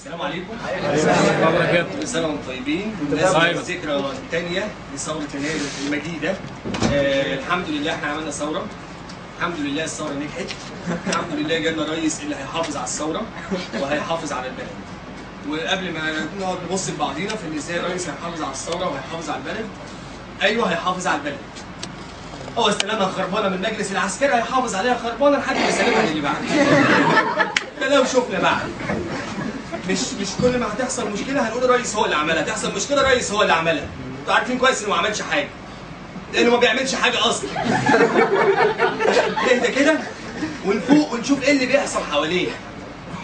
السلام عليكم. كل سنة وانتم طيبين. بمناسبة الذكرى الثانية لثوره يناير المجيدة، الحمد لله احنا عملنا ثورة، الحمد لله الثورة نجحت، الحمد لله جالنا رئيس اللي هيحافظ على الثورة وهيحافظ على البلد. وقبل ما نقعد نبص لبعضينا في ان ازاي الرئيس هيحافظ على الثورة وهيحافظ على البلد، ايوه هيحافظ على البلد. هو استلمها خربانة من المجلس العسكري هيحافظ عليها خربانة لحد ما يسلمها للي بعده. ده لو شفنا بقى مش كل ما هتحصل مشكلة هنقول الرئيس هو اللي عملها، تحصل مشكلة الرئيس هو اللي عملها. انتوا عارفين كويس انه ما عملش حاجة، لانه ما بيعملش حاجة اصلا. نهدى كده ونفوق ونشوف ايه اللي بيحصل حوالينا.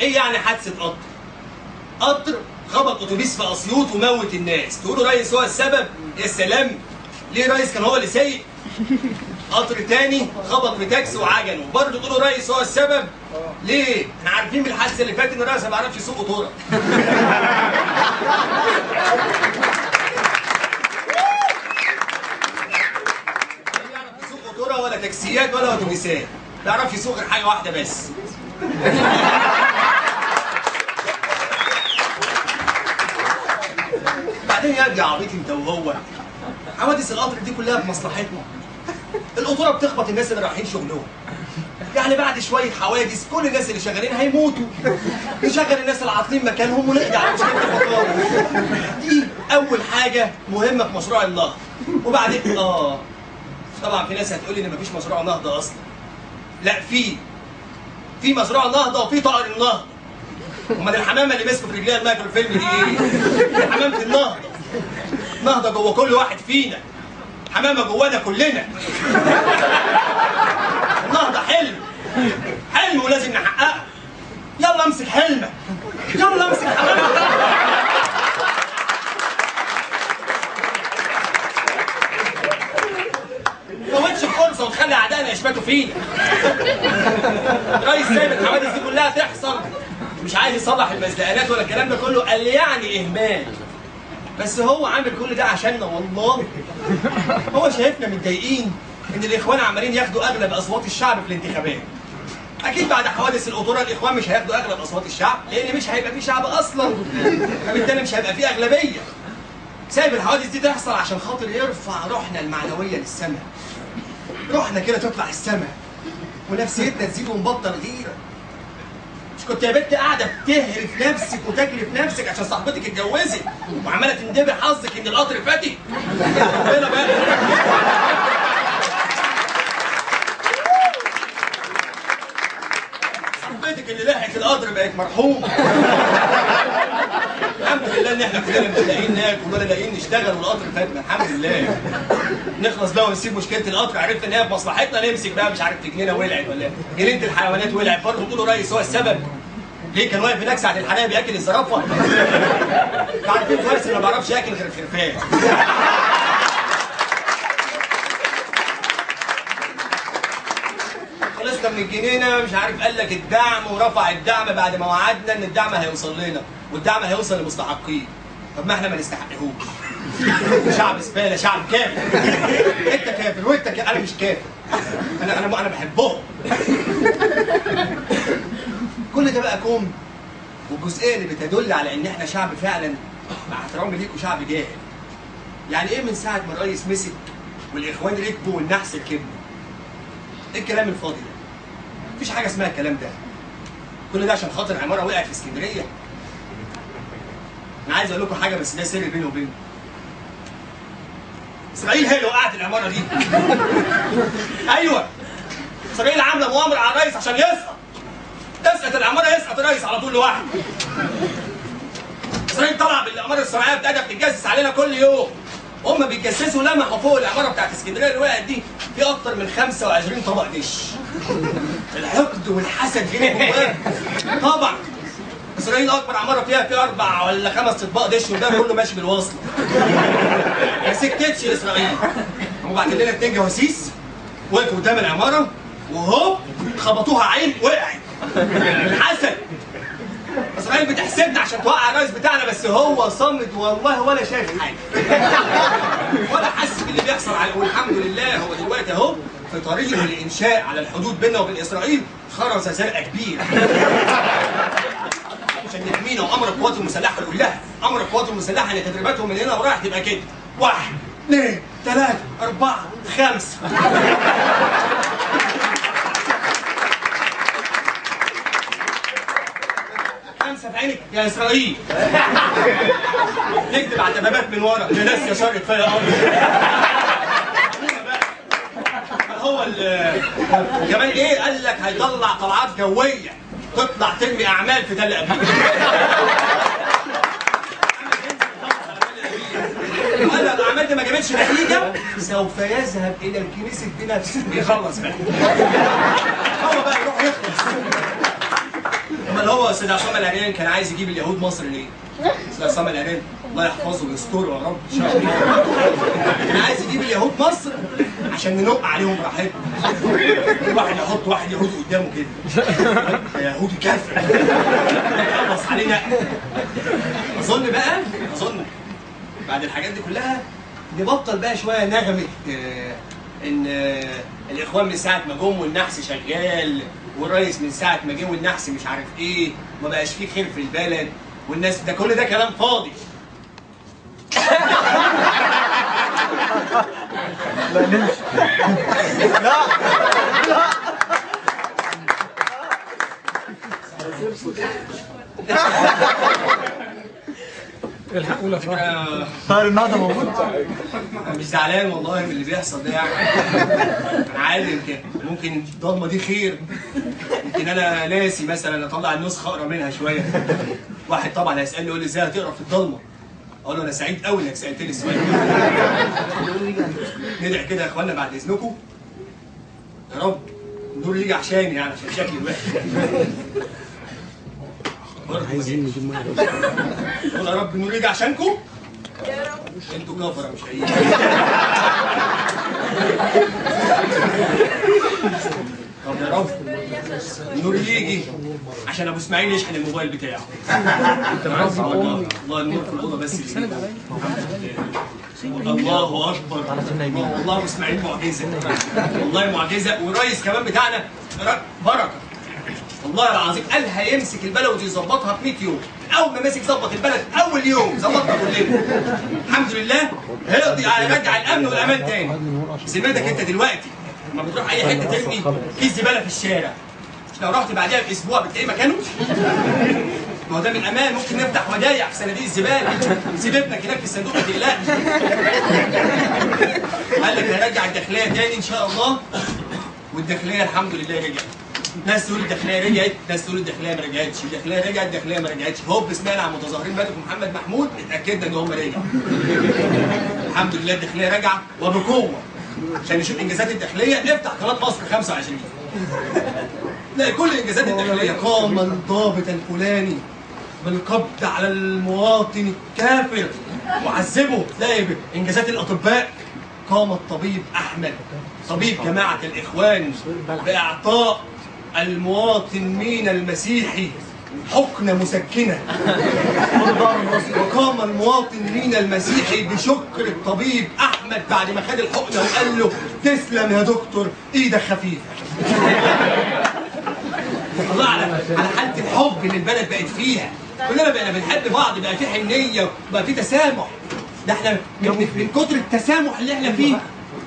ايه يعني حادثه قطر؟ قطر خبط اتوبيس في اسيوط وموت الناس، تقولوا رئيس هو السبب؟ يا سلام، ليه رئيس كان هو اللي سايق؟ قطر تاني خبط في تاكسي وعجنه، برضه تقولوا رئيس هو السبب؟ ليه؟ احنا عارفين من الحادثة اللي فاتت ان الرئيس ما بيعرفش يسوق قطوره. لا بيعرف يسوق قطوره ولا تاكسيات ولا اتوبيسات، ما بيعرفش يسوق غير حاجة واحدة بس. بعدين يا ابني عبيط انت وهو، حوادث القطر دي كلها بمصلحتنا. القطوره بتخبط الناس اللي رايحين شغلهم. يعني بعد شوية حوادث كل الناس اللي شغالين هيموتوا. نشغل الناس العاطلين مكانهم ونقضي على مشكلة البطالة. دي اول حاجة مهمة في مشروع النهضة. وبعدين طبعا في ناس هتقول لي ان مفيش مشروع نهضة اصلا. لا، في مشروع نهضة وفي طائر النهضة. امال الحمامة اللي مسكوا في رجليها المايكروفيلم دي ايه؟ دي حمامه النهضة. نهضة جوه كل واحد فينا. حمامه جوانا كلنا. النهضة حلم، حلم ولازم نحققه. يلا امسك حلمك، يلا امسك حمامتك. ما تفوتش الفرصة وتخلي اعدائنا يشمتوا فينا. الرئيس سايب الحوادث دي كلها تحصل، مش عايز يصلح المزلقانات ولا الكلام ده كله، قال لي يعني اهمال. بس هو عامل كل ده عشاننا والله. هو شايفنا متضايقين ان الاخوان عمالين ياخدوا اغلب اصوات الشعب في الانتخابات. اكيد بعد حوادث القطوره الاخوان مش هياخدوا اغلب اصوات الشعب، لان مش هيبقى في شعب اصلا، فبالتالي مش هيبقى في اغلبية. سايب الحوادث دي تحصل عشان خاطر يرفع روحنا المعنوية للسماء. روحنا كده تطلع السماء ونفسيتنا تزيد ونبطل غيره. مش كنت يا بنت قاعدة بتهري في نفسك وتاكلي في نفسك عشان صاحبتك اتجوزت وعماله تندبي حظك ان القطر فاتك؟ ربنا بقى. صاحبتك اللي لحقت القطر بقت مرحومه. الحمد لله ان احنا كلنا مش لاقيين ناكل ولا لاقيين نشتغل والقطر فاتنا، الحمد لله. نخلص بقى ونسيب مشكلة القطر، عرفنا ان هي بمصلحتنا، نمسك بقى مش عارف جنينة ولعت ولا جنينة الحيوانات ولعت، برضه تقولوا ريس هو السبب. ليه كان واقف هناك ساعة الحريقه بياكل الزرافه؟ انتوا عارفين كويس انه ما بيعرفش ياكل غير الخرفان. خلصنا من الجنينة، مش عارف قال لك الدعم، ورفع الدعم بعد ما وعدنا ان الدعم هيوصل لنا والدعم هيوصل لمستحقين. طب ما احنا ما نستحقهوش. شعب زبالة، شعب كافر. انت كافر وانت كافر، انا مش كافر. انا بحبهم. كل ده بقى كوم، والجزئيه اللي بتدل على ان احنا شعب فعلا مع احترامي ليكم شعب جاهل. يعني ايه من ساعة ما الرئيس مسك والاخوان ركبوا والنحس ركبنا؟ ايه الكلام الفاضي ده؟ مفيش حاجة اسمها الكلام ده. كل ده عشان خاطر عمارة وقعت في اسكندرية. انا عايز اقول لكم حاجة بس ده سر بيني وبينكم. اسرائيل هي اللي وقعت العمارة دي. ايوه، اسرائيل عامله مؤامرة على الرئيس عشان يسقط. تسقط العمارة يسقط الرئيس على طول لوحده. اسرائيل طالعه بالعماره الصناعية بتاعتها بتتجسس علينا كل يوم. هم بيتجسسوا لمحوا فوق العمارة بتاعت اسكندرية اللي وقعت دي في اكتر من 25 طبق دش. الحقد والحسد هنا جواه. طبعا اسرائيل اكبر عمارة فيها في 4 ولا 5 اطباق دش، وده كله ماشي بالوصله. ما سكتتش اسرائيل. هم باعتين لنا 2 جواسيس وقفوا قدام العمارة وهوب خبطوها عين وقعت. الحسد. اسرائيل بتحسدنا عشان توقع الرئيس بتاعنا، بس هو صامت والله ولا شايف حاجة. ولا حس باللي بيحصل عليه. والحمد لله هو دلوقتي اهو في طريقه للانشاء على الحدود بيننا وبين اسرائيل خرزة زرقاء كبيرة. عشان نحميها. يحمينا، وامر القوات المسلحة كلها، امر القوات المسلحة ان تدريباتهم من هنا ورايح تبقى كده: 1 2 3 4 5. خمسة في عينك يا اسرائيل. نكتب على الدبابات من ورا: يا ناس يا شر كفاية قوي. هو كمان ايه؟ قال لك هيطلع طلعات جوية تطلع ترمي اعمال في تل ابيب. قال لو الاعمال دي ما جابتش نتيجة سوف يذهب الى الكنيسة بنفسه يخلص بقى. هو بقى يروح يخلص. امال هو سيد عصام العريان كان عايز يجيب اليهود مصر ليه؟ سيد عصام العريان الله يحفظه ويستره يا رب ان شاء الله. كان عايز يجيب اليهود مصر عشان ننق عليهم براحتنا. واحد يحط واحد يهودي قدامه كده، يا يهودي كافر خلص علينا. اظن بقى، اظن بعد الحاجات دي كلها نبطل بقى شوية نغمة ان الاخوان من ساعة ما جم والنحس شغال، والريس من ساعة ما جه والنحس مش عارف ايه، ما بقاش فيه خير في البلد، والناس ده كل ده كلام فاضي. لا نمشي. لا لا الحقوله طاهر النهضة موجود. مش زعلان والله من اللي بيحصل ده يعني. انا عادي، يمكن ممكن الضلمة دي خير، يمكن انا ناسي مثلا اطلع النسخة اقرا منها شوية. واحد طبعا هيسالني يقول لي ازاي هتقرا في الضلمة؟ اقول له انا سعيد قوي انك سالتني السؤال ده. ندعي كده يا اخوانا بعد اذنكم، يا رب النور يجي عشاني يعني، عشان شكلي الوحش. عايزين نجيب مية. قول يا رب النور يجي عشانكم. يا رب. انتوا كفره مش حقيقي. طب يا رب النور يجي عشان ابو اسماعيل يشحن الموبايل بتاعه. الله النور في الاوضة بس. الله اكبر، والله ابو اسماعيل معجزه، والله معجزه. والريس كمان بتاعنا بركة والله العظيم، قال هيمسك البلد ويظبطها في 100 يوم. اول ما مسك ظبط البلد اول يوم ظبطنا كلنا الحمد لله. هيقضي على رجع الامن والامان تاني. ذمتك انت دلوقتي لما بتروح اي حتة ترمي كيس زبالة في الشارع، مش لو رحت بعديها باسبوع بتلاقيه مكانه؟ ما هو ده من امان. ممكن نفتح ودايع في صناديق الزبالة، سيب ابنك هناك في الصندوق ما تقلقش. قال لك هيرجع الداخلية تاني ان شاء الله، والداخليه الحمد لله رجعت. ناس تقول الداخلية رجعت، ناس تقول الداخلية ما رجعتش، الداخلية رجعت، الداخلية ما رجعتش. هوب سمعنا عن متظاهرين ماتوا في محمد محمود، اتاكدنا ان هم رجعوا. الحمد لله الداخلية راجعه وبقوة. عشان نشوف انجازات الداخلية نفتح قناة مصر 25. لا كل انجازات الداخلية. قام الضابط الفلاني بالقبض على المواطن الكافر وعذبه. تلاقي انجازات الاطباء، قام الطبيب احمد طبيب جماعة الاخوان باعطاء المواطن مين المسيحي حقنة مسكنة. وقام المواطن مين المسيحي بشكر الطبيب أحمد بعد ما خد الحقنة وقال له تسلم يا دكتور إيدك خفيفة. الله على حالة الحب اللي البلد بقت فيها. كلنا بقينا بنحب بعض، بقى في حنية وبقى في تسامح. ده احنا من كتر التسامح اللي احنا فيه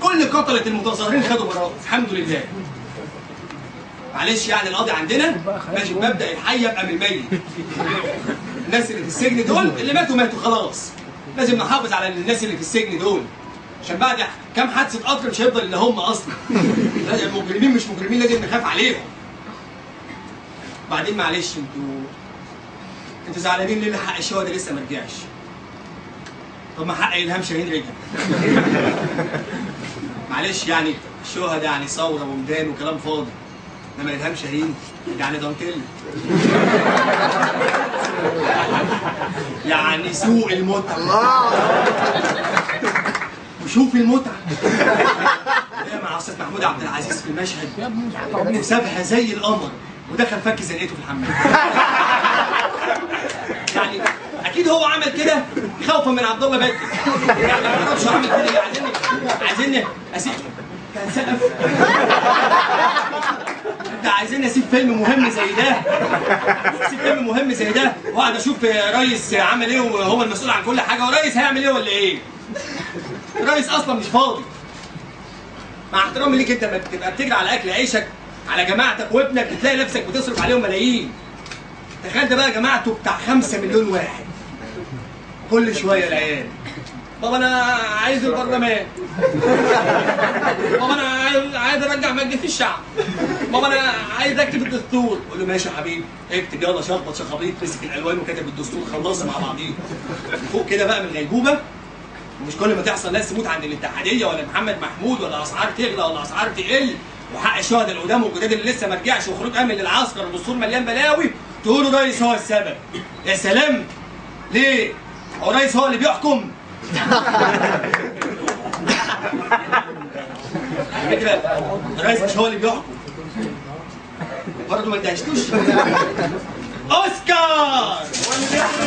كل قتلة المتظاهرين خدوا براءة الحمد لله. معلش يعني القاضي عندنا ماشي بمبدأ الحي يبقى من الميت. الناس اللي في السجن دول اللي ماتوا ماتوا خلاص. لازم نحافظ على الناس اللي في السجن دول عشان بعد كام حادثة قطر مش هيفضل الا هم اصلا. لازم مجرمين مش مجرمين لازم نخاف عليهم. بعدين معلش انتوا زعلانين ليه حق الشهداء لسه ما رجعش؟ طب ما حق الهام شاهين رجع. معلش يعني الشهداء يعني ثورة وميدان وكلام فاضي. انما الهام شاهين يعني دانتيل، يعني سوق المتعة. الله، وشوف المتعة مع استاذ محمود عبد العزيز في المشهد وسابها زي القمر ودخل فك زنقته في الحمام. يعني اكيد هو عمل كده خوفا من عبد الله بدر، يعني ما اعرفش عمل كده. عايزين اسيب انت هتسقف؟ انت عايزين اسيب فيلم مهم زي ده؟ اسيب فيلم مهم زي ده واقعد اشوف ريس عمل ايه وهو المسؤول عن كل حاجة، وريس هيعمل ايه ولا ايه؟ الريس اصلا مش فاضي. مع احترامي ليك، انت ما بتبقى بتجري على اكل عيشك، على جماعتك وابنك، بتلاقي نفسك بتصرف عليهم ملايين. تخيل ده بقى جماعته بتاع 5 مليون واحد. كل شوية العيال، بابا انا عايز البرلمان، بابا انا عايز ارجع مجلس الشعب، بابا انا عايز اكتب الدستور. قول له ماشي يا حبيبي اكتب، يلا شخبط شخابيط، مسك الالوان وكتب الدستور، خلصنا مع بعضينا. فوق كده بقى من الغيبوبه. ومش كل ما تحصل ناس تموت عند الاتحادية ولا محمد محمود ولا اسعار تغلى ولا اسعار تقل وحق الشهداء القدام والجداد اللي لسه ما رجعش وخروج امن للعسكر والدستور مليان بلاوي، تقولوا ريس هو السبب. يا سلام، ليه؟ هو ريس هو اللي بيحكم؟ على فكرة الريس مش هو اللي بيحكم برضه، ما انتهشتوش. اوسكار هو اللي بيحكم.